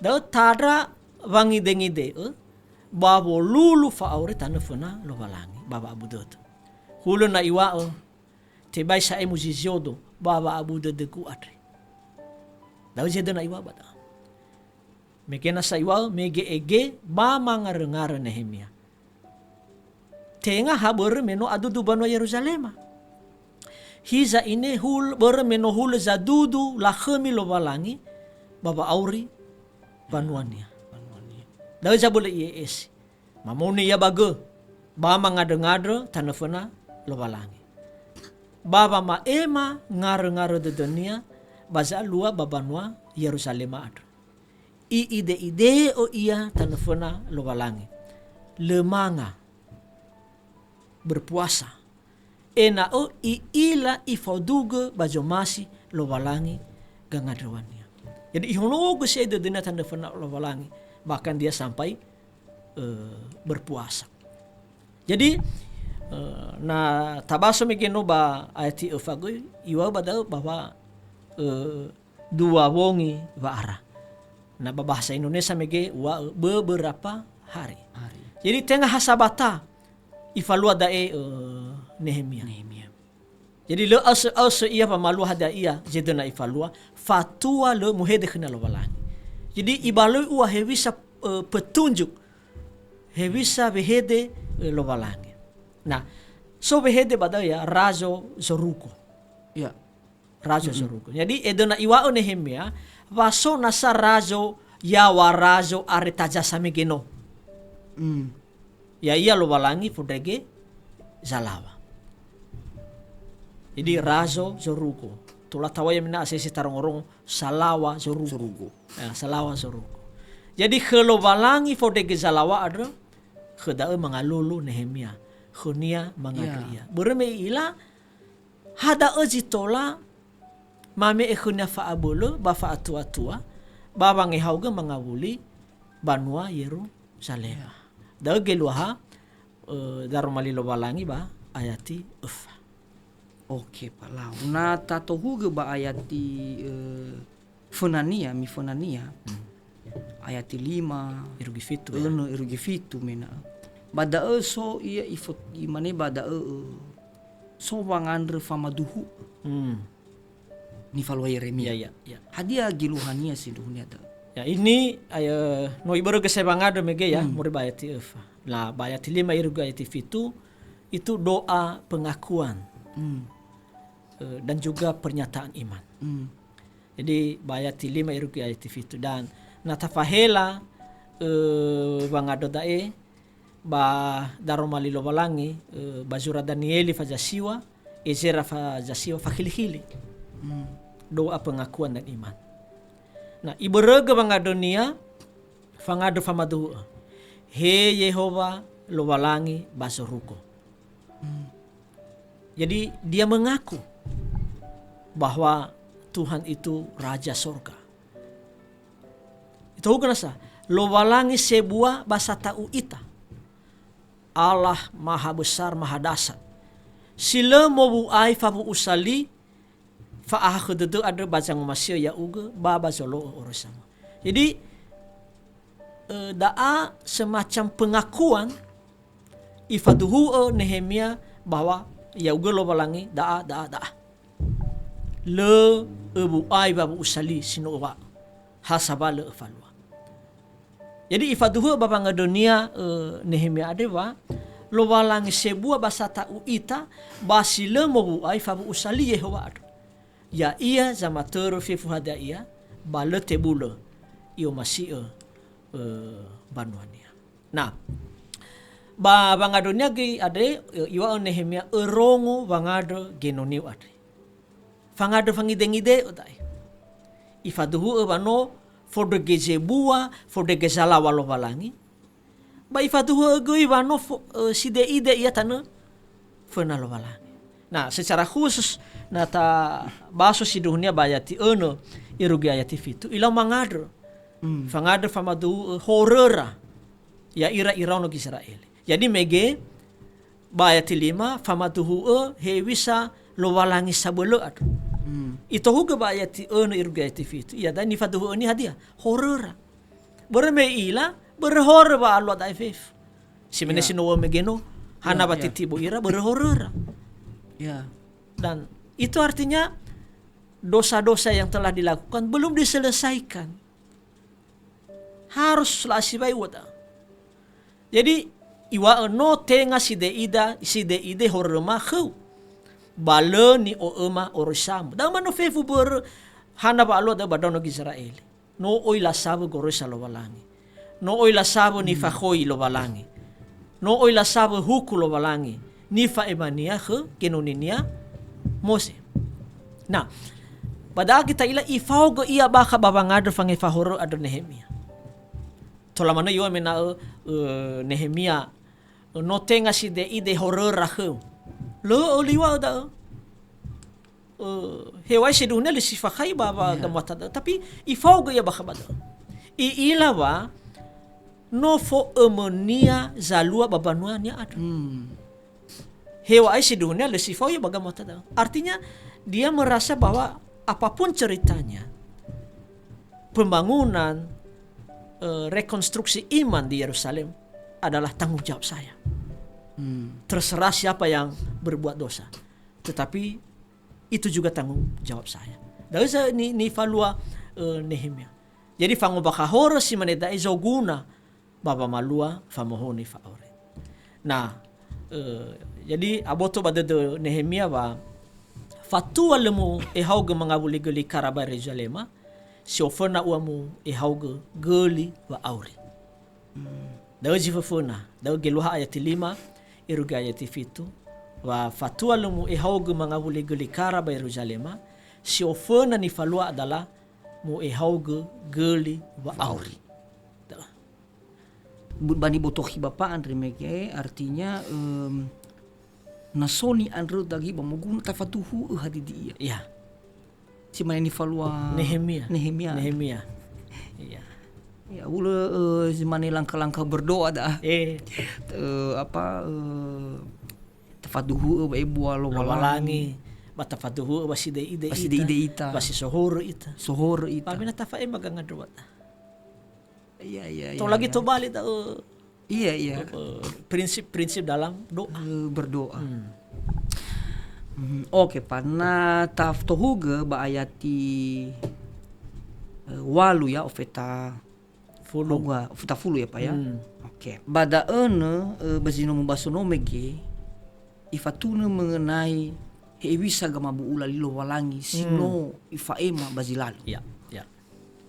Da'ö tandra wangide-ngide'ö ba wolulu fa'auri tanö föna Lowalangi ba wa'abu dödö. Hulö na iŵa'ö, tebai sa'ae muziziodo ba wa'abu dödögu andre. Da'ö zedöna iŵa'ö ba da'ö. Mege nasa iŵa'ö, mege'ege ba mangarö-ngarö Nehemia. Tenga ha börö me no adudu banua Yeruzalema. Hiza ine hul-, börö me no hulö zadudu lakhömi Lowalangi ba wa'auri banuania. Banuania. Da'ö zabölö i'e'esi. Mamoni ia ba gö, ba mangandrö-ngandrö tanö föna Lowalangi. Ba wama'ema ngarö-ngarö dödönia ba zalua ba banua Yeruzalema andrö. I'ide-ide'ö ia tanö föna Lowalangi. Lö manga, berpuasa. Ena'ö i'ila ifaodugö ba zomasi Lowalangi gangandröwania. Jadi ihonogö si'ai dödönia tanö föna Lowalangi, bahkan dia sampai, eh, berpuasa. Jadi, eh, na tabaso mege no ba ayat si öfa göi, iŵa'ö ba da'ö bahwa, eh, dua wongi wa'ara. Na ba bahasa Indonesia mege iŵa'ö beberapa hari. Hari. Jadi tenga ha sabata ifalua da'e, eh, Nehemia. Nehemia. Jadi lö aosö-aosö ia wamalua hadia ia zedöna ifalua, fatua lö muhede khönia Lowalangi. Jadi ibaloi ua hewisa, eh, petunjuk, hewisa wehede, eh, Lowalangi. Nah, so wehede ba da'ö ya, razo zorugo. Ya. Razo Mm-mm. zorugo. Jadi, edöna iŵa'ö Nehemia, wa so nasa razo, yaŵa razo are taza samege no. Mm. Ya'ia Lowalangi fondrege zalaŵa. Jadi, razo zorugo. Tola tawai mena asese tarongo-rongo, salaŵa zorugo. Zorugo. Ya, salaŵa zorugo. Jadi, khö Lowalangi fondrege zalaŵa andrö, khö da'ö mangalulu Nehemia. Khönia mangandrö Ya. ia. Börö me i'ila, ha da'ö zi tola mame'e khönia fa'abölö ba fa'atua-tua, ba wangehaogö mangawuli banua Yeruzalema. Ya. Da'ö geluaha, eh, daroma li Lowalangi ba ayati öfa. Oke, Pak Lau. Na tatohugö ba ayati, eh, fönania, mifönania, Hmm. ayati lima, Irugi fitu, ya. önö, irugi fitu mena. Ba da'ö so ia ifo-, imane ba da'ö, eh, so wangandrö famaduhu'ö. Hmm. Nifalua Yeremia. Ya, ya, ya. Hadia geluahania sindruhunia da'ö? Ya, ini, eh, no ibörögö sa'ae wangandrö mege ya, Hmm. moroi ba ayati öfa. La, ba ayati lima irugi ayati fitu, itu doa pengakuan. Hmm. Eh, dan juga pernyataan iman. Hmm. Jadi, ba ayati lima irugi ayati fitu. Dan na tafahela, eh, wangandrö da'e, ba daroma li Lowalangi, eh, ba zura Danieli fazasiŵa, Ezera fazasiŵa, fakhili-khili. Hmm. Doa pengakuan dan iman. Nah, ibörögö wangandrönia, fangandrö famaduhu'ö. He Yehowa, Lowalangi ba zorugo. Hmm. Jadi, dia mengaku bahwa Tuhan itu Raja Sorga. Itohugö nasa, Lowalangi sebua ba sata'u ita. Allah Maha Besar, Maha Dasar. Si lö mowu'ai fawu'usa li, fa'ahakhö dödö andrö ba zangomasi'ö ya'ugö, ba ba zolo'ö oroisa-Mu. Jadi, eh, da'a semacam pengakuan ifaduhu'ö Nehemia bahwa ya'ugö Lowalangi da'a, da'a, da'a. Lö öwu'ai wawu'usa li si no öwa'ö. Ha sabalö öfalua. Jadi ifaduhu'ö ba wangandrönia, eh, Nehemia andre wa, Lowalangi sebua ba sata'u ita, ba si lö mowu'ai fawu'usa li Yehowa andrö. Ya'ia zamatörö fefu hadia ia, ba lö tebulö i'omasi'ö, eh, mbanuania. Nah, ba wangandrönia göi andre, eh, iŵa'ö Nehemia, "Örongo wangandrö genoniu andre." Fangandrö fangide-ngide'ö da'e. Ifaduhu'ö wa no fondrege zebua, fondrege zalaŵa Lowalangi. Ba ifaduhu'ö göi wa no fo-, eh, side'ide ia tanö föna Lowalangi. Nah, secara khusus, na tabaso sindruhunia ba ayati önö irugi ayati fitu, ilau mangandrö. Hmm. Fangandrö famaduhu'ö horöra ya'ira iraono Gizera'eli. Jadi mege ba ayati lima, famaduhu'ö hewisa Lowalangi sabölö andrö. Hmm. Itohugö ba ayati önö irugi ayati fitu, iada'a nifaduhu'önia hadia? Horöra. Börö me i'ila, börö horö wa'alua da'e fefu. Si mane Ya. si no wa'ö mege no, hana Ya, wa ya. titibo ira, börö horöra. Ya. Dan itu artinya dosa-dosa yang telah dilakukan belum diselesaikan. Harus la'asibai ua da'ö. Jadi, iŵa'ö no tenga side'ida-, side'ide horöma khöu. Ba lö ni'o'öma oroisa-Mu. Da'ö manö fefu börö hana wa'alua da'ö ba ndraono Gizera'eli. No oi lasawö goroisa Lowalangi. No oi lasawö Hmm. nifakhoi Lowalangi. No oi lasawö huku Lowalangi. Nifa'emania khö genoninia Moze. Nah, ba da'a göi ta'ila ifaogö ia bakha ba wangandrö fangefa horö andrö Nehemia. Tola manö iŵa'ö mena'ö, ö, Nehemia, ö, no tenga side'ide horöra khöu. Lö öli iŵa'ö da'ö. Ö, hewa'ae sindruhunia lö si fakhai ba, ba Ya. gamuata da'ö. Tapi ifaogö ia bakha ba da'ö. I'ila wa no fo'ömönia zalua ba mbanuania andrö. Hmm. Hewa'ae sindruhunia lö si fao ia ba gamuata da'ö. Artinya, dia merasa bahwa apapun ceritanya, pembangunan, eh, rekonstruksi iman di Yerusalem adalah tanggung jawab saya. Hmm. Terserah siapa yang berbuat dosa. Tetapi itu juga tanggung jawab saya. Da'ö sa ni-, nifalua, eh, Nehemia. Jadi fangombakha horö si mane da'e zoguna ba wamalua famohoni fa'auri. Nah, eh, jadi aboto ba dödö Nehemia wa fatua lö mu'ehaogö mangawuli göli kara ba Yeruzalema, si oföna ua mu'ehaogö göli wa'auri. Hmm. Da'ö zi föföna, da'ö geluaha ayati lima, irugi ayati fitu, wa fatua lö mu'ehaogö mangawuli göli kara ba Yeruzalema, si oföna nifalua adalah mu'ehaogö göli wa'auri. Da'ö. Bu-, ba nibotohi Bapa andre mege, artinya, em, na so ni'andröda göi ba moguna tafaduhu'ö hadidi ia. Iya. Si mane nifalua Nehemia. Nehemia. Nehemia. Iya. Ya, hulö, eh, si mane langkah-langkah berdoa da'a. Eh. Eh, apa, eh, tafaduhu'ö ba ebua Lowalangi. Lowalangi. Ba tafaduhu'ö ba side'ide Ba side'ide ita. ita. Ba si sohorö ita. Sohorö ita. Ba me na tafa'ema gangandröwada. Iya, iya, iya, Tola göi iya. tobali da'ö. Iya, iya. Eh, prinsip-prinsip dalam doa. Eh, berdoa. Hmm. Hmm, oke, Pa. Na taftohugö ba ayati, eh, walu ya, ofeta Fulu. Haugö, ofeta fulu ya, Pa, ya? Hmm. Oke. Ba da'ö nö, eh, ba zi no mubaso no mege, ifatunö mengenai hewisa gamabu'ula li Lowalangi si Hmm. no ifa'ema ba zi lalö. Ya, ya.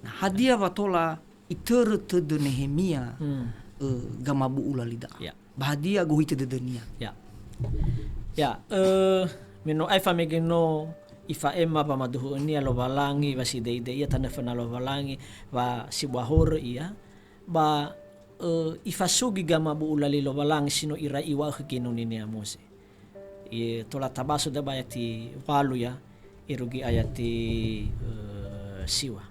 Nah, hadia wa tola itörö tödö Nehemia, Hmm. eh, gamabu'ula li da'a? Ya. Ba hadia gohitö dödönia? Ya. Ya, eh, me no aefa mege no ifa'ema wamaduhu'önia Lowalangi, wa side'ide ia tanö föna Lowalangi, wa si bua horö ia, ba ö, ifasugi gamabu'ula li Lowalangi si no irai iŵa'ö khö genoninia Moze. Ye, tola tabaso da ba ayati walu ya, irugi ayati, ö, siwa.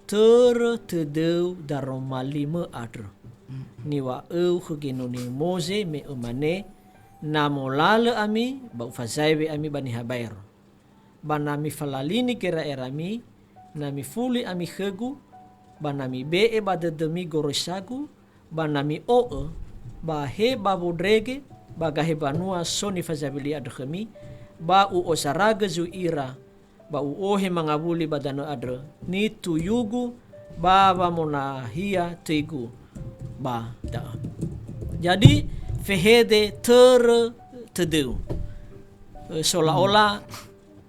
Törö tödöu daroma limö andrö. Mm. Niŵa'öu khö genoni Moze me ömane, "Na molalö ami, ba ufazaewe ami ba niha baero. Ba na mifalalini gera'erami, na mifuli ami khögu, ba na mibe'e ba dödömi goroisagu, ba na mi'o'ö, ba he ba wondrege, ba gahe banua so nifazawili andrö khömi, ba u'ozaragö zui ira, ba u'ohe mangawuli ba danö andrö, nituyugu ba wamonahia töigu ba da'ö." Jadi, fehede törö tödöu. Eh, seolah-olah,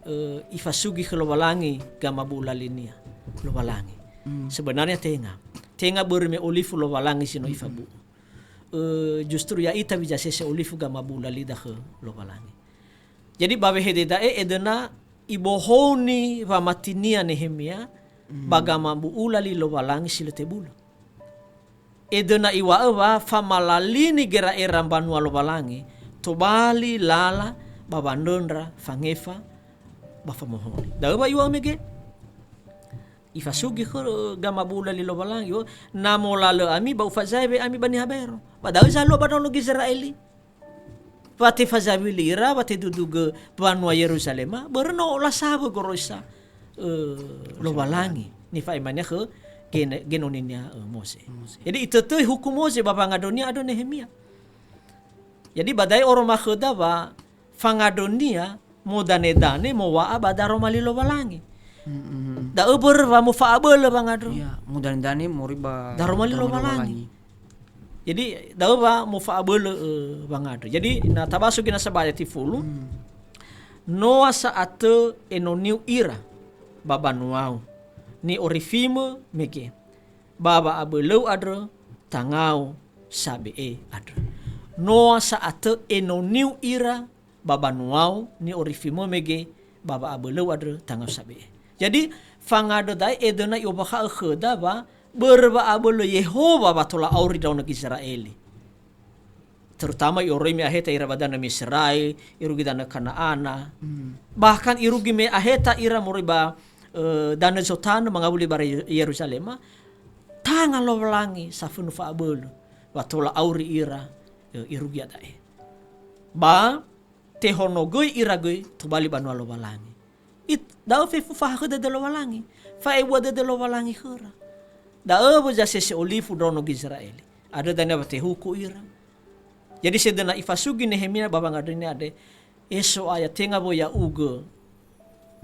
eh, ifasugi khö Lowalangi gamabu'ula linia. Lowalangi. Hmm. Sebenarnya tenga. Tenga börö me olifu Lowalangi si no ifabu'u. Eh, justru ya'ita wi zasese olifu gamabu'ula lida khö Lowalangi. Jadi, ba wehede da'e edöna ibohoni wamatinia Nehemia ba gamabu'ula li Lowalangi si lö tebulö. Edöna iŵa'ö wa famalalini gera'era mbanua Lowalangi, tobali lala ba wandröndra fangefa ba famohoni. Da'ö wa iŵa'ö mege? Ifasugi khö gamabu'ula li Lowalangi, o, "Na molalö ami ba ufazaewe ami ba niha baero." Ba da'ö zalua ba ndraono Gizera'eli. Wa tefazawili ira, wa tedudugö banua Yeruzalema, börö no lasawö goroisa, eh, Lowalangi. Nifa'emania khö gene-, genoninia, eh, Moze. Moze. Jadi, itötöi huku Moze ba wangandrönia andrö Nehemia. Jadi, ba da'e oroma khöda wa fangandrönia modanedane mowa'a ba daroma li Lowalangi. Mm-mm. Da'ö börö wa mofa'abölö wangandrö. Iya, modanedane moroi ba daroma li Lowalangi. Jadi, da'ö wa mofa'abölö, eh, wangandrö. Jadi, na tabaso gö nasa ba ayati fulu, hmm, "Noa sa'atö enoniu ira ba banuau, ni'orifimö mege, ba wa'abölöu andrö tangau sabe'e andrö." Noa sa'atö enoniu ira ba banuau, ni'orifimö mege, ba wa'abölöu andrö tangau sabe'e. Jadi, fangandrö da'e edöna i'ombakha'ö khöda wa börö wa'abölö Yehowa wa tola auri ndraono Gizera'eli. Terutama i'oroi me aheta ira ba danö Miserai, irugi danö Kana'ana. Hmm. Bahkan irugi me aheta ira moroi ba, eh, danö Zotanö mangawuli ba Ye-, Yeruzalema, tanga Lowalangi safönu fa'abölö, wa tola auri ira, eh, irugi iada'e. Ba tehonogöi ira göi tobali banua Lowalangi. It-, da'ö fefu fahakhö dödö Lowalangi. Fa'ebua dödö Lowalangi khöra. Da'ö wö zasese olifu ndraono Gizera'eli. Andrö dania wa tehuku ira. Jadi sedöna ifasugi Nehemia ba wangandrönia andre, "E So'aya, tenga wö ya'ugö,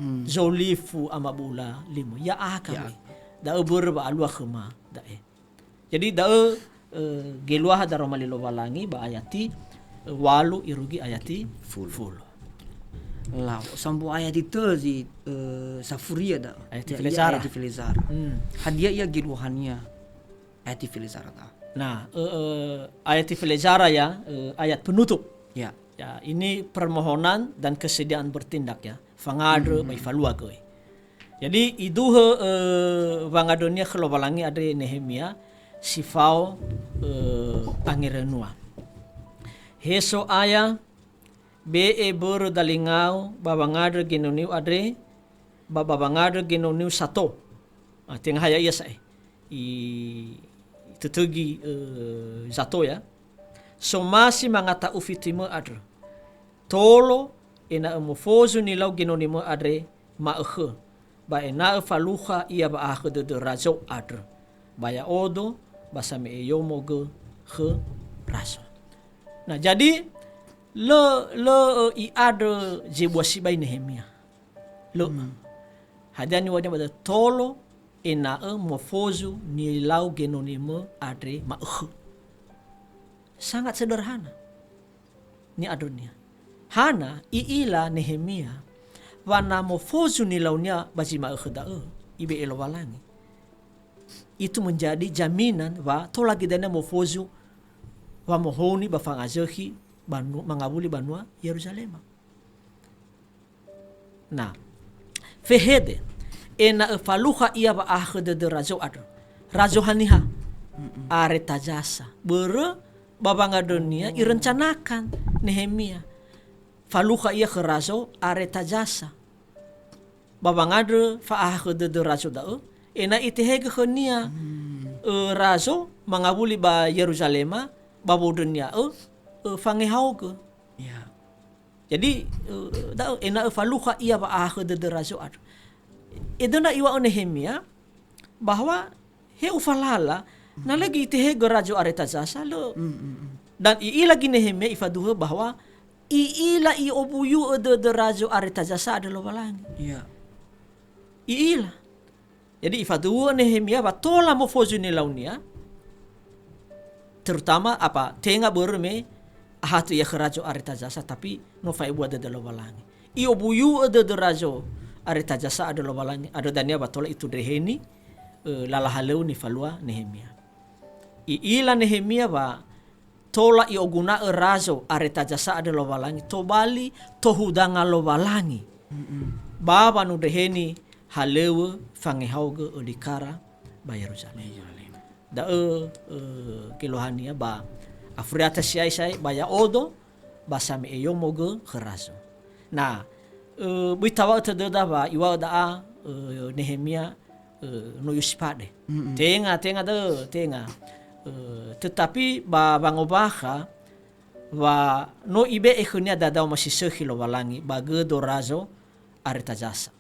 hmm, zolifu amabu'ula limö. Ya'aga, ya'aga. Da'ö börö wa'alua khöma da'e." Jadi da'ö, eh, geluaha daroma li Lowalangi ba ayati, eh, walu irugi ayati fulu. Fulu. Lau, sambu ayati tö zi, eh, safuria da'ö. Ayati, ya, ya, felezara. Ayati felezara. Hmm. Hadia ia geluahania ayati felezara da'ö? Nah, eh, eh, ayati felezara ya, eh, ayat penutup. Ya. Ya, ini permohonan dan kesediaan bertindak ya. Fangandrö, hmm, ba ifalua göi. Jadi, iduhö, eh, wangandrönia khö Lowalangi andre Nehemia si fao, eh, angerönua. "He So'aya, be'e börö dalingau ba wangandrö genoniu andre, ba, ba wangandrö genoniu sato." Ah, tenga ha ya'ia sa'ae. I-, itötögi, eh, zato ya. "Somasi mangata'u fitimö andrö. Tolo, ena'ö mofozu nilau genonimö andre ma'ökhö, ba ena'ö falukha ia wa'ahakhö dödö razo andrö. Ba ya'odo, ba same'e yomogö khö razo." Nah, jadi, lö, lö, eh, i'andrö zebua sibai Nehemia. Lö'ö. Hmm. Hadia niŵa'önia ba da'ö? Tolo ena'ö mofozu nilau genonimö andre ma'ökhö. Sangat sederhana ni'andrönia. Hana, i'ila Nehemia wa na mofozu nilaunia ba zi ma'ökhö da'ö, ibe'e Lowalangi. Itu menjadi jaminan wa tola göi dania mofozu wamohouni ba fangazökhi banu-, mangawuli banua Yeruzalema. Nah, fehede, ena'ö falukha ia wa'ahakhö dödö razo andrö. Razo haniha? Areta Zasa. Börö ba wangandrönia irencanakan Nehemia. Falukha ia khö razo Areta Zasa. Ba wangandrö fa'ahakhö dödö razo da'ö, ena'ö itehegö khönia, ö, razo mangawuli ba Yeruzalema, ba wondrönia'ö, ö, fangehaogö. Ya. Jadi, ö, da'ö, ena'ö falukha ia wa'ahakhö dödö razo andrö. Edöna iŵa'ö Nehemia, bahwa he ufalala, na lö gö itehegö razo Areta Zasa, lö. Dan i'ila göi Nehemia ifaduhö bahwa i'ila i'ombuyu'ö dödö razo Areta Zasa andrö Lowalangi. Ya. I'ila. Jadi ifaduhö Nehemia wa tola mofozu nilaunia, terutama apa, tenga börö me ahatö ia khö razo Areta Zasa, tapi no fa'ebua dödö Lowalangi. I'ombuyu'ö dödö razo Areta Zasa andrö Lowalangi, andrö dania wa tola itundreheni, ö, lala halöŵö nifalua Nehemia. I'ila Nehemia wa tola i'oguna'ö razo Areta Zasa andrö Lowalangi, tobali tohudanga Lowalangi. Ba wanundreheni halöŵö fangehaogö ölikara ba Yeruzalem. Da'ö, ö, geluahania ba afuriata si'ai-si'ai ba ya'odo, ba same'e yomo gö khö razo. Na, ö, böi tawa'ö tödöda wa iŵa'ö da'a, ö, Nehemia, ö, no yusipade. Tenga, tenga dö, tenga. Ö, tetapi ba wangombakha wa no ibe'e khönia dadao ma si sökhi Lowalangi ba gödo razo Areta Zasa.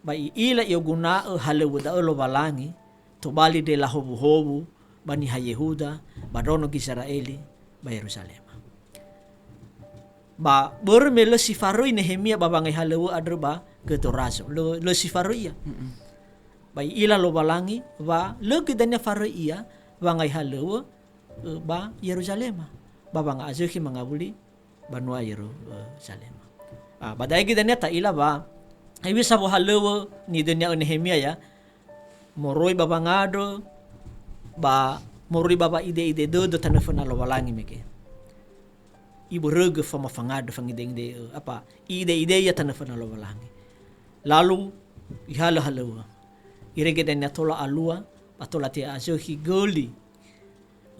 Ba i'ila i'oguna'ö halöŵö da'ö Lowalangi, tobali ndre lahowu-howu ba niha Yehuda, ba ndraono Gizera'eli, ba Yeruzalema. Ba börö me lö si faröi Nehemia ba wangai halöŵö andrö ba gödo razo. Lö, lö si faröi ia. Ba i'ila Lowalangi wa lö göi dania faröi ia wangai halöŵö, ö, ba Yeruzalema, ba wanga'azökhi mangawuli banua Yeruzalema. Ah, ba da'e göi dania ta'ila wa hewisa wohalöŵö nidönia'ö Nehemia ya, moroi ba wangandrö, ba moroi ba wa'ide-ide dödö tanö föna Lowalangi mege. Ibörögö fama fangandrö, fangide-ngide, ö, apa, i'ide-ide ia tanö föna Lowalangi. Lalu ihalö halöŵö. Irege dania tola alua, ba tola te'azökhi göli,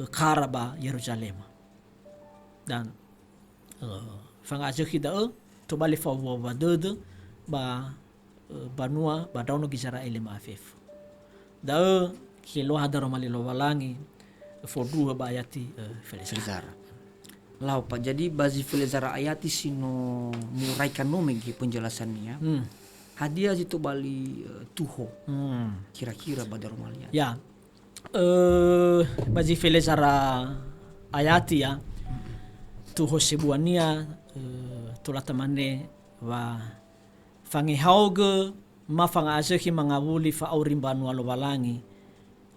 ö, kara ba Yeruzalema. Dan, eh, fanga'azökhi da'ö, tobali fa'owua-wua dödö ba, eh, banua ba ndraono Gizera'eli ma'afefu. Da'ö geluaha daroma li Lowalangi, fondruhö ba ayati, eh, felezara. Felezara. Lau, Pak, jadi ba zi felezara ayati si no muraikan no mege penjelasania. Hmm. Hadia zi tobali, eh, tuho? Hmm. Kira-kira ba daroma li ayati? Ya. Eh, ba zi felezara ayati ya, tuho sebuania, eh, tola tamane wa fangehaogö ma fanga'azökhi mangawuli fa'auri mbanua Lowalangi,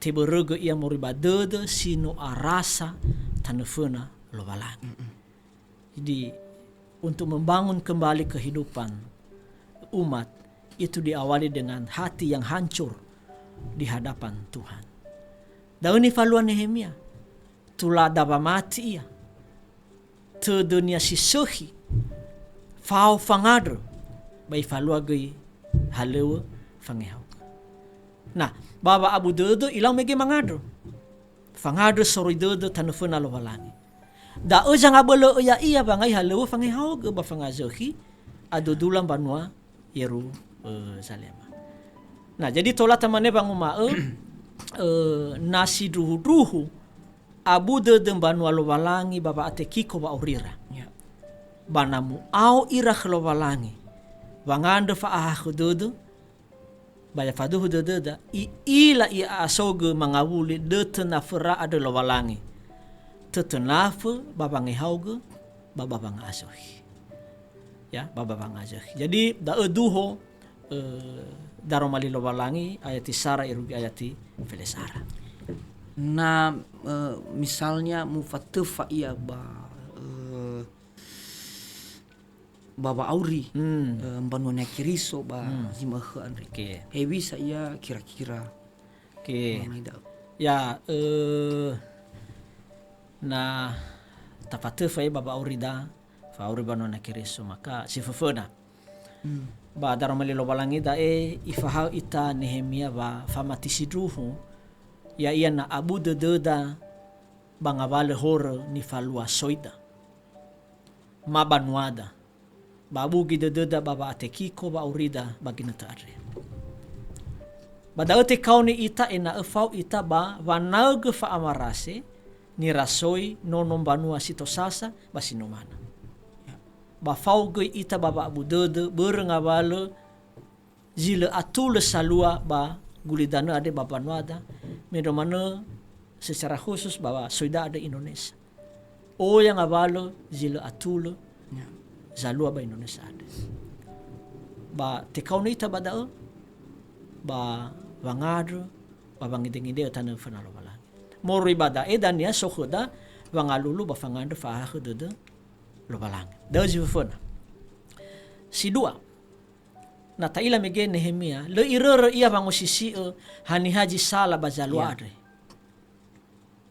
tebörögö ia moroi ba dödö si no arasa tanö föna Lowalangi. Jadi, untuk membangun kembali kehidupan umat itu diawali dengan hati yang hancur di hadapan Tuhan. Da'ö nifalua Nehemia, tulada wamati ia. Tödönia si sökhi, fao fangandrö, ba ifalua göi halöŵö fangehaogö. Nah, ba wa'abu dödö ilau mege mangandrö. Fangandrö soroi dödö tanö föna Lowalangi. Da'ö zangabölö'ö ya'ia wangai halöŵö fangehaogö ba fangazökhi adudula mbanua Yeruzalema. Nah, jadi tola tamane wanguma'ö, eh, na sindruhu-ndruhu abu dödö mbanua Lowalangi ba wa'atekiko wa'aurira. Ya. Ba na mu'ao ira khö Lowalangi, wangandrö fa'ahakhö dödö, ba ya faduhu dödöda, i'ila i'a'asogö mangawuli dötö naföra andrö Lowalangi. Tötönafö ba wangehaogö ba, ba wanga'azökhi. Ya, ba, ba wanga'azökhi. Jadi, da'ö duho, eh, daroma li Lowalangi, ayati sara irugi ayati felezara. Na, eh, misalnya mufatöfa ia ba, eh, ba wa'auri, hmm, eh, mbanua Niha Keriso ba, hmm, zi ma'ökhö andre. Oke. Hewisa ia kira-kira? Oke. Mengenai da'ö. Ya, eh, na tafatöfa ia ba wa'auri da, fa'auri mbanua Niha Keriso, maka si föföna. Hmm. Ba daroma li Lowalangi da'e ifahaö ita Nehemia wa famati sindruhu, ya'ia na abu dödöda ba ngawalö horö nifalua soida, ma banuada, ba abugi dödöda ba wa'atekiko wa'aurida ba ginötö andre. Ba da'ö tekaoni ita ena'ö fao ita ba wanaögö fa'amarase nirasoi nono mbanua si tosasa ba si numana. Ba fao göi ita ba wa'abu dödö börö ngawalö zi lö atulö salua ba gulidanö andre ba mbanuada, mendrua manö secara khusus ba soida andre Indonesia. Oya ngawalö zi lö atulö Ya. zalua ba Indonesia andre. Ba tekaoni ita ba da'ö, ba wangandrö, ba wangidengidengö tanö föna Lowalangi. Moroi ba da'e dania so khöda wangalulu ba fangandrö fa'ahakhö dödö Lowalangi. Da'ö zi föföna. Si dua, na ta'ila mege Nehemia, lö irörö ia wangosisi'ö haniha zi sala ba zalua Ya. andre.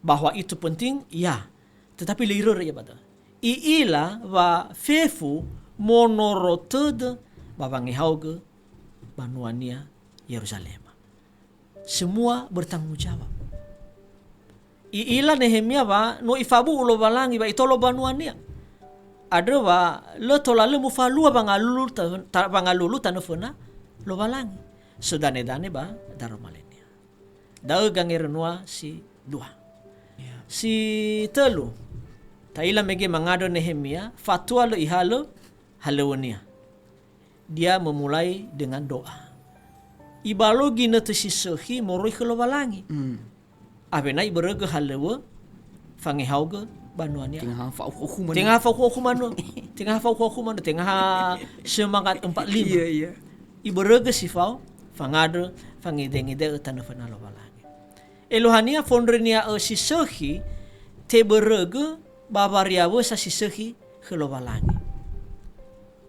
Bahwa itu penting, ya. Tetapi lö irörö ia ba da'ö. I'ila wa fefu monoro tödö ba wangehaogö banuania Yeruzalema. Semua bertanggung jawab. I'ila Nehemia wa no ifabu'u Lowalangi ba itolo banuania. Andrö wa lö tola lö mufalua wangalulu ta-, ta-, wangalulu tanö föna Lowalangi. Sodane-dane ba daroma lenia. Da'ö gangerönua si dua. Ya. Si tölu, ta'ila mege mangandrö Nehemia, fatua lö ihalö halöwönia. Dia memulai dengan doa. Ibalogi ginötö si sökhi moroi khö Lowalangi. Hmm. Awena ibörögö halöwö fangehaogö banuania. Tenga ha fa'okhu-okhu manö. Tenga ha fa'okhu-okhu manö. Tenga ha fa'okhu-okhu manö. Tenga ha semangat empat lima. Iya, iya. Ibörögö si fao fangandrö, fangedengedengö tanö föna Lowalangi. Eluahania fondrönia'ö si sökhi tebörögö ba wariawösa si sökhi khö Lowalangi.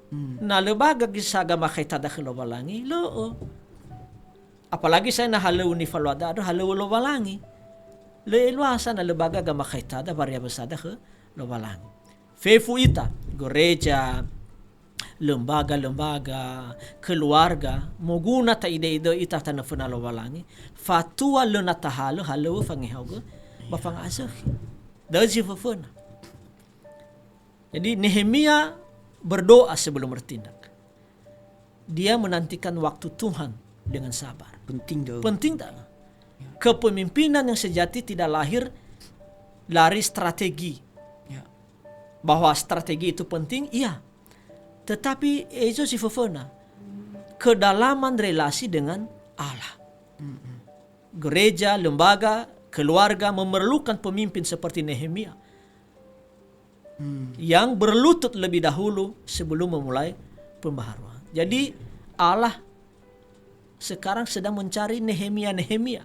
Hmm. Na lö baga gisa gamakhaetada khö Lowalangi, lö'ö. Apalagi sa na halöwö nifaluada andrö halöwö Lowalangi. Lö eluasa na lö baga gamakhaetada wariawösada khö Lowalangi. Fefu ita, gereja, lembaga-lembaga, keluarga, moguna ta'ideido ita tanö föna Lowalangi, fatua lö na tahalö halöwö fangehaogö ba fanga'azökhi. Da'ö zi föföna. Jadi Nehemia berdoa sebelum bertindak. Dia menantikan waktu Tuhan dengan sabar. Penting da'ö. Penting da'ö. Ya. Kepemimpinan yang sejati tidak lahir dari strategi. Ya. Bahwa strategi itu penting, iya. Tetapi ezo si föföna, kedalaman relasi dengan Allah. Mm-mm. Gereja, lembaga, keluarga memerlukan pemimpin seperti Nehemia. Hmm. Yang berlutut lebih dahulu sebelum memulai pembaharuan. Jadi, Allah sekarang sedang mencari Nehemia-Nehemia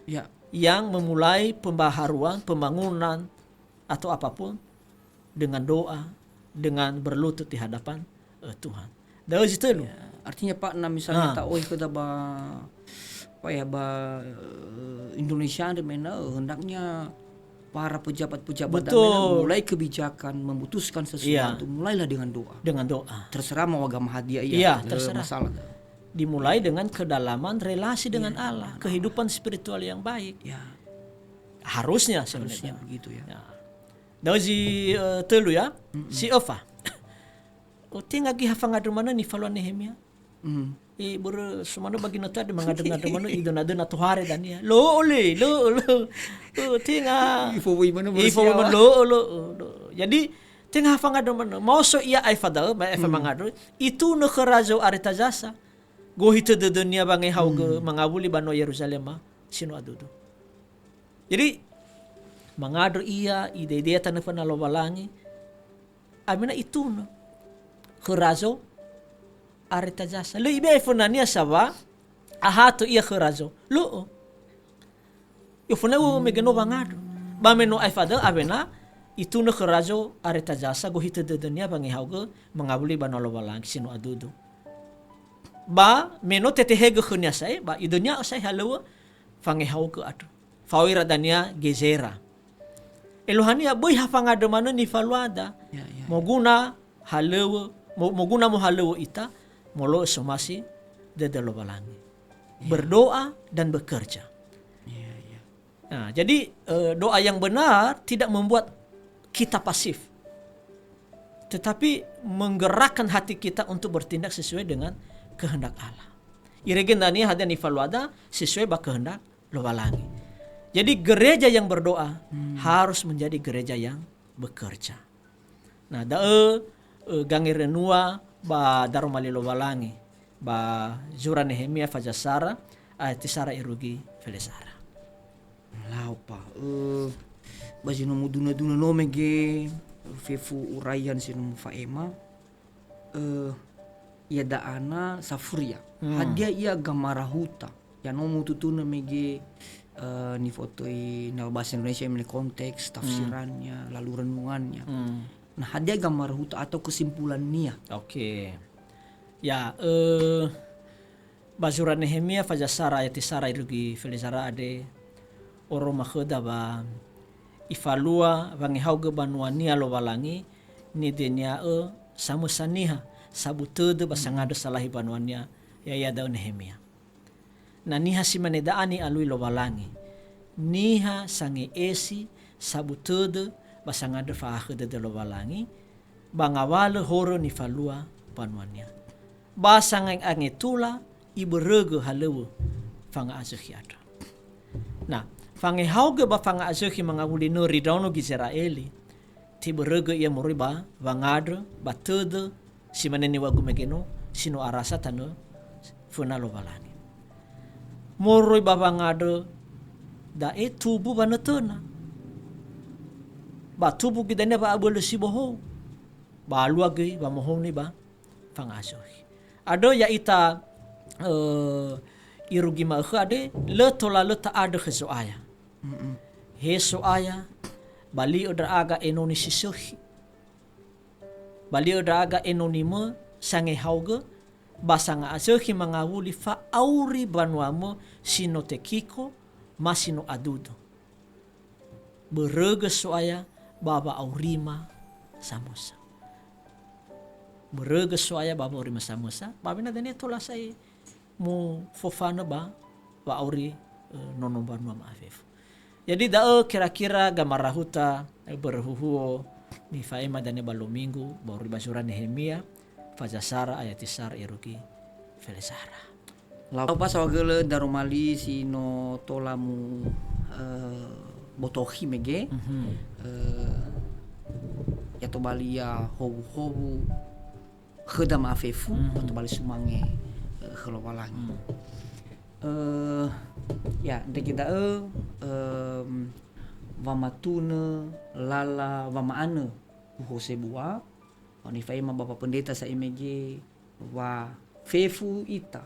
Ya. yang memulai pembaharuan, pembangunan, atau apapun dengan doa, dengan berlutut di hadapan, eh, Tuhan. Da'ö zi tölu. Ya, artinya, Pak, na misalnya Ah. ta'ohe khöda ba, apa ya, ba, eh, Indonesia andre, mena, eh, hendaknya para pejabat-pejabat Betul. dan mena mulai kebijakan, memutuskan sesuatu, Iya. mulailah dengan doa. Dengan doa. Terserah mau agama hadia ia, Iya, tidak ada terserah. masalah. Dimulai dengan kedalaman relasi dengan Iya, Allah, dengan kehidupan Allah. spiritual yang baik. Ya. Harusnya Harusnya sebenarnya. begitu, ya. Ya. Da'ö zi, eh, tölu, ya. Mm-mm. Si öfa. Oh, tenga göi ha fangandrö manö nifalua Nehemia. Mm. Eh, börö sumanö ba ginötö andre mangandrö-ngandrö manö idöna-döna tohare dania. Lö'ö le, lö'ö, lö'ö. Oh, tenga. Ifowui manö Ifowui börö manö, siawa. lö'ö, lö'ö, lö'ö. Jadi, tenga ha fangandrö manö. Maoso ia aefa da'ö, ma aefa Mm. mangandrö. Itunö khö Razo Aretazasa. Gohitö dödönia wangehaogö Mm. mangawuli banua Yeruzalema, si no adudu. Jadi, mangandrö ia, idedea tanö föna Lowalangi, awena itunö khö Razo Aretazasa. Lö ibe'e fönania sawa, ahatö ia khö Razo. Lö'ö. Iföna'ö mege no wangandrö. Ba me no aefa da'ö awena itunö khö Razo Aretazasa gohitö dödönia wangehaogö mangawuli banua Lowalangi si no adudu. Ba me no tetehegö khönia sa'ae, ba idönia'ö sa'ae halöŵö fangehaogö andrö. Fao ira dania Gezera. Eluahania böi ha fangandrö manö nifaluada. Ya, ya, ya. Moguna halöŵö, mo-, moguna mohalöŵö ita, molo'ö somasi dödö Lowalangi. Ya. Berdoa dan bekerja. Ya, ya. Nah, jadi, eh, doa yang benar tidak membuat kita pasif, tetapi menggerakkan hati kita untuk bertindak sesuai dengan kehendak Allah. Irege dania hadia nifaluada sesuai ba kehendak Lowalangi. Jadi gereja yang berdoa Hmm. harus menjadi gereja yang bekerja. Nah, da'ö, eh, gangerenua ba daroma li Lowalangi, ba zura Nehemia faza sara, ayat sara irugi felezara. Lau pa, eh, ba zi no muduna-duna no mege, fefu uraian si no mufa'ema, eh, iada'a na safuria. Hmm. Hadia ia gamara huta? Ya no mututunö mege, eh, nifotöi na bahasa Indonesia mene konteks, Hmm. tafsirannya, lalu renungannya. Hmm. Nah, hadia gamara huta atau kesimpulannya? Oke. Ya, eh, ba zura Nehemia faza sara ayat sara irugi felezara andre, oroma khöda wa ifalua wangehaogö banuania Lowalangi, nidenia'ö samösa niha, sabu tödö ba Hmm. sangandrö salahi banuania, ya'ia da'ö Nehemia. Na niha si mane da'a ni'alui Lowalangi, niha sange'esi, sabu tödö ba sangandrö fa'ahakhö dödö Lowalangi, ba ngawalö horö nifalua banuania. Ba sangangetula ibörögö halöŵö fanga'azökhi andrö. Na, fangehaogö ba fanga'azökhi mangawuli nöri ndraono Gizera'eli, tebörögö ia moroi ba wangandrö, ba tödö, si mane niŵa'ögu mege no, si no arasa tanö föna Lowalangi. Moroi ba wangandrö da'e tumbu wanötöna. Ba tumbu göi dania wa'abölö si bohou. Ba alua göi wamohouni ba fanga'azökhi. Andrö ya'ita, eh, irugi ma'ökhö andre, lö tola lö ta'andrö khö Zo'aya. Mm-mm. He So'aya, bali'ö ndra'aga enoni si sökhi. Bali'ö ndra'aga enonimö sangehaogö, ba sanga'azökhi mangawuli fa'auri banuamö si no tekiko, ma si no adudu. Börögö So'aya ba wa'aurima samösa. Börögö So'aya ba wa'aurima samösa, ba awena dania tola sa'ae mufofanö ba wa'auri, eh, nono mbanua ma'afefu. Jadi da'ö kira-kira gamara huta, eh, börö huhuo nifa'ema dania ba luo Minggu, ba wa'auri ba zura Nehemia, faza sara ayat sara irugi felezara. Lau pa saohagölö daroma li si no tola mu, eh, botohi mege, Mhm. eh, ya tobali ya howu-howu, khöda ma'afefu, Mhm. ba tobali sumange, eh, khö Lowalangi. Hmm. Eh, ya, ndrege da'ö, em, wamatunö lala wama'anö uho sebua, ba nifa'ema Bapak Pendeta sa'ae mege wa fefu ita,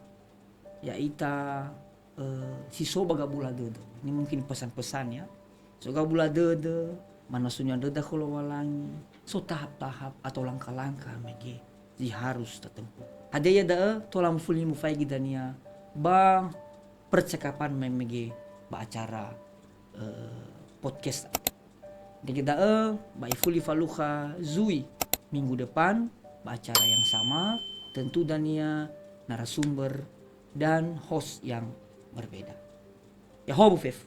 ya'ita eh, si so ba gabula dödö. Ini mungkin pesan-pesan ya. So gabula dödö, manasunia dödö khö Lowalangi, so tahap-tahap atau langkah-langkah mege zi harus tatempuh. Hadia ia da'ö tola mufuli mufaigi dania ba percakapan me-, mege ba acara, eh, podcast. Dege da'ö, ba ifuli falukha zui minggu depan, ba acara yang sama, tentu dania narasumber dan host yang berbeda. Ya'ahowu fefu.